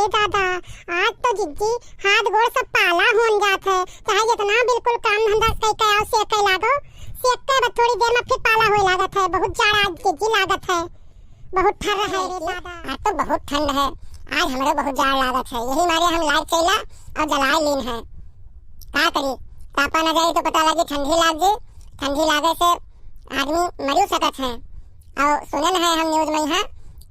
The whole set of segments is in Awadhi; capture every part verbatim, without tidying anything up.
ए दादा, आज तो जिज्जी हाथ गोड़ सब पाला होन जात है, चाहे जितना बिल्कुल काम धंधा कई के आओ, सेके लागो, सेके बाद थोड़ी देर में फिर पाला होए लागत है। बहुत जाड़ा आज जिज्जी लागत है, बहुत ठंड है रे दादा। आज तो बहुत ठंड है, आज हमरो बहुत जाड़ लागत है, यही मारे हम लाइट चला और जलाए लीन है। का करी, तापा न जाई तो पता लगी ठंडी लाग जी, ठंडी लागे से आदमी मरियो सकत है। और सुनल है हम न्यूज में यहाँ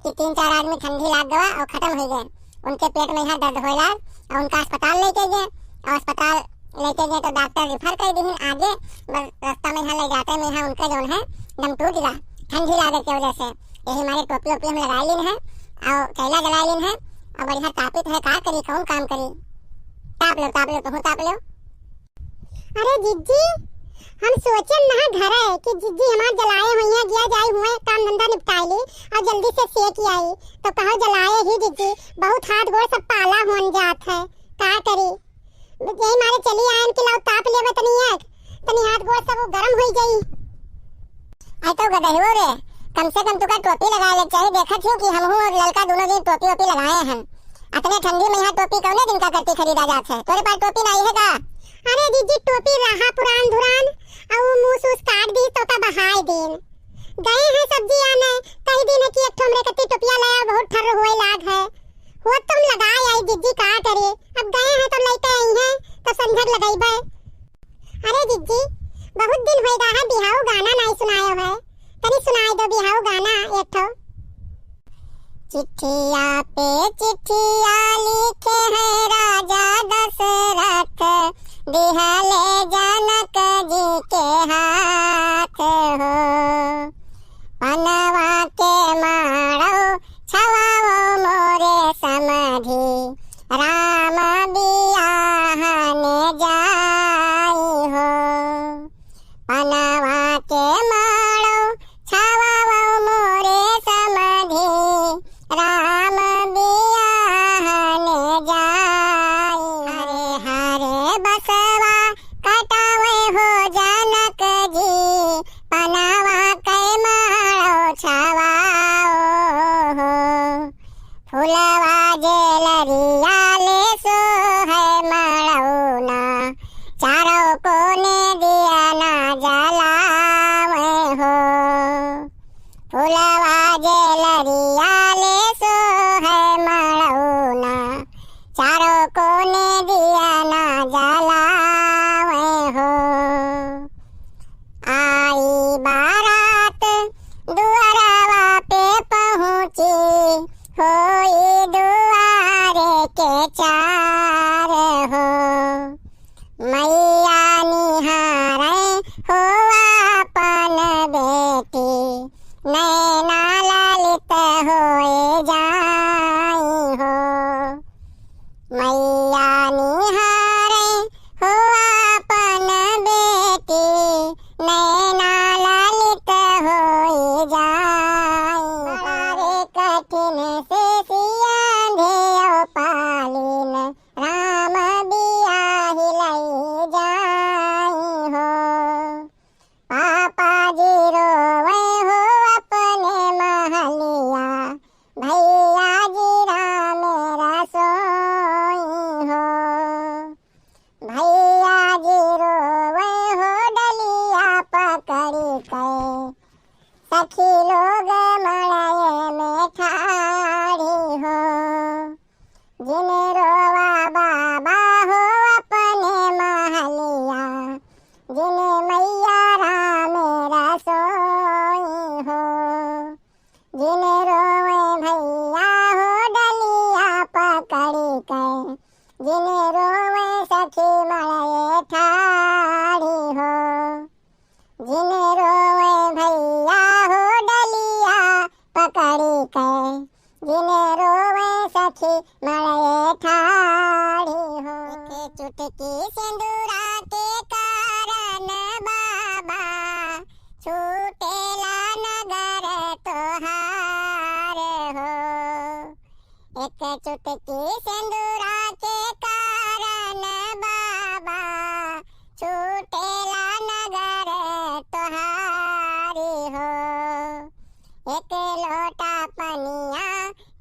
कि तीन चार आदमी ठंडी लाग गवा और खत्म हो गए, उनके पेट में यहाँ दर्द होए लाग और उनका अस्पताल लेके गए और अस्पताल लेके गए तो डॉक्टर रिफर कर दीहिन आगे, बस रास्ता में यहाँ ले जाते में यहाँ उनका जौन है दम टूट गया, ठंडी लागे की वजह से। यही मारे टोपी ओपी हम लगाए लीन है और चैला जलाए लीन है और बढ़िया तापित है, का करी, कौन काम करी। ताप लो, ताप लो, तुहूँ ताप लो। अरे जिज्जी, हम सोचन नहा घरे कि जिज्जी हमार जलाए हुई हैं, गया जाई हुए काम धंधा निपटाए ली और जल्दी से सेक आई, तो कहो जलाए ही जिज्जी, बहुत हाथ गोड़ सब पाला होन जात है, का करी। यही मारे चली आयन कि लाओ ताप लेबे तनी एक, तनी हाथ गोड़ सब गरम होई जाई। आई तो गदहियो रे, कम से कम तुका टोपी लगाए ले चाहिए। देखत हूँ कि हमहू और ललका दोनों दिन टोपी ओपी लगाए हैं। अतने ठंडी में यहाँ टोपी कौने दिन का करती खरीदा जात है? तोरे पास टोपी नहीं है का? अरे जिज्जी, टोपी रहा पुरान धुरान, और मुँह सूस काट दी तो का बहाए दिन। गए हैं सब्जी आने, कही दिन है कि एक ठो हमरे कत्ती टोपिया लाया, बहुत ठर्र हुए लाग है। हो तो हम लगाए आई जिज्जी, का करे, अब गए हैं तो लेके आई हैं, तो संझक लगइबे। अरे जिज्जी, बहुत दिन होएगा है बिहाऊ गाना नाई सुनायो है, तनी सुनाए दो बिहाऊ गाना एक ठो। चिट्ठिया पे चिट्ठिया लिखे हैं राजा दशरथ, दिहले जनक जी के हाथ हो। पनवा के माड़ो छवाओ मोरे समधी, राम बियाहने जाई हो। पनवा के माड़ो छवाओ मोरे समधी, राम बियाहने जाई। हरे हरे बसवा कटावे हो जनक जी, पनवा के माड़ो छवाओ हो। फुलवा जे लरिया ले सोहे मड़ौना, चारों कोने दिया ना जलावे हो। फुलवा जे लरिया ले सोहे मड़ौना, चारों कोने दिया ना जलावे हो। आई बारात दुआरवा पे पहुँची, होई दुआरे के चार हो। मैया निहारे हो आपन बेटी, नैना ललित होए जाई हो। मैया निहारे हो आपन बेटी, नैना ललित होई जाई। बड़ा रे कठिन से सियान धियो पालिन, राम बियाहि लई जाई हो। पापा जी रोवे हो अपने महलिया, भैया जी राम रसोई हो। भैया जी रोवे हो डलिया पकड़ी के, सखी लोग मड़ई में ठाढ़ी हो। जिन रोवा बाबा हो अपने महलिया, जिन मैया राम रसोई हो। जिन रोवे भैया हो डलिया पकड़ी के, जिन रोवे सखी मड़ई ठाढ़ी हो। जिन रोवे भैया हो डलिया पकड़ी के, जिन रोवे सखी मड़ई ठाढ़ी हो। एक चुटकी सिंदूरा के कारण बाबा, छूटेला नगर तोहार हो। एक चुटकी सिंदूरा के कारण बाबा, छूटेला नगर तोहारी हो। एक लोटा पनिया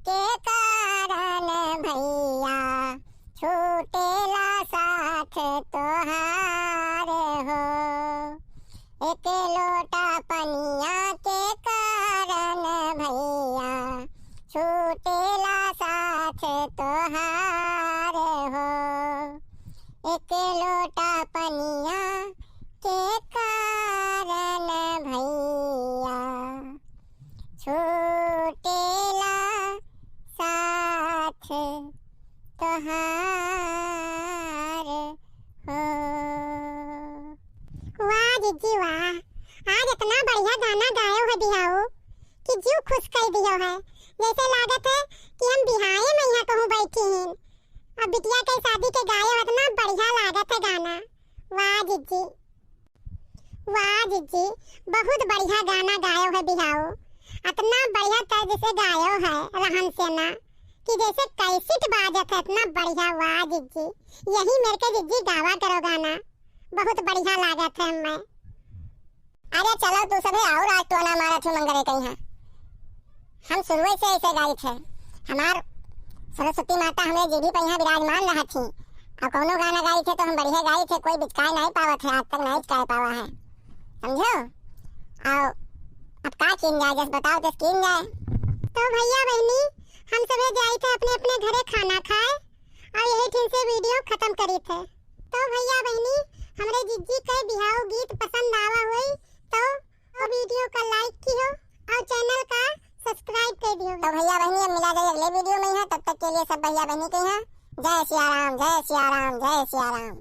के कारण भैया, तोहार हो। एक लोटा पनिया के कारण भैया छूटेला साथ तोहार हो। एक लोटा पनिया के कारण भैया छूटेला साथ तोहार हो। वाह जिज्जी वाह, आज इतना बढ़िया गाना गायो है बिहाऊ कि जीव खुश कर दियो है। जैसे लागत है कि हम बिहाए में यहाँ कहूँ बैठी हैं। अब बिटिया के शादी के गायो, इतना बढ़िया लागत है गाना। वाह जिज्जी, वाह जिज्जी, बहुत बढ़िया गाना गायो है बिहाऊ। इतना बढ़िया तर्ज से गायो है रहन से ना कि जैसे कैसेट बाजत है, इतना बढ़िया। वाह जिज्जी, यही मेरे के जिज्जी गावा करो गाना, बहुत बढ़िया लागत है हमें। अरे चलो तू सभे और आज टोना मारत हो मंगरे कहीं। हम शुरुए से ऐसे गाइत है। हमार सरस्वती माता हमरे जीभी पर यहाँ विराजमान रहत ही। और कौनो गाना गाइत है तो हम बढ़िया गाइत है, कोई बिचकाए नहीं पावत है, आज तक नहीं बिचकाए पावा है, समझो? और अब का कीन जाए, जस बताओ जस कीन जाए। तो भैया बहनी, हम सभे जाइत है अपने अपने घरे खाना खाए और यही ठिन से वीडियो खत्म करीत है। तो भैया बहनी, हमरे जिज्जी के बिहाऊ गीत पसंद आवा होई तो वीडियो का like किहो और चैनल का सब्सक्राइब कर दियो। तो भैया बहनी, अब मिला जाए अगले वीडियो में है, तब तक के लिए सब भैया बहनी के यहाँ जय सिया राम, जय सिया राम, जय सिया राम।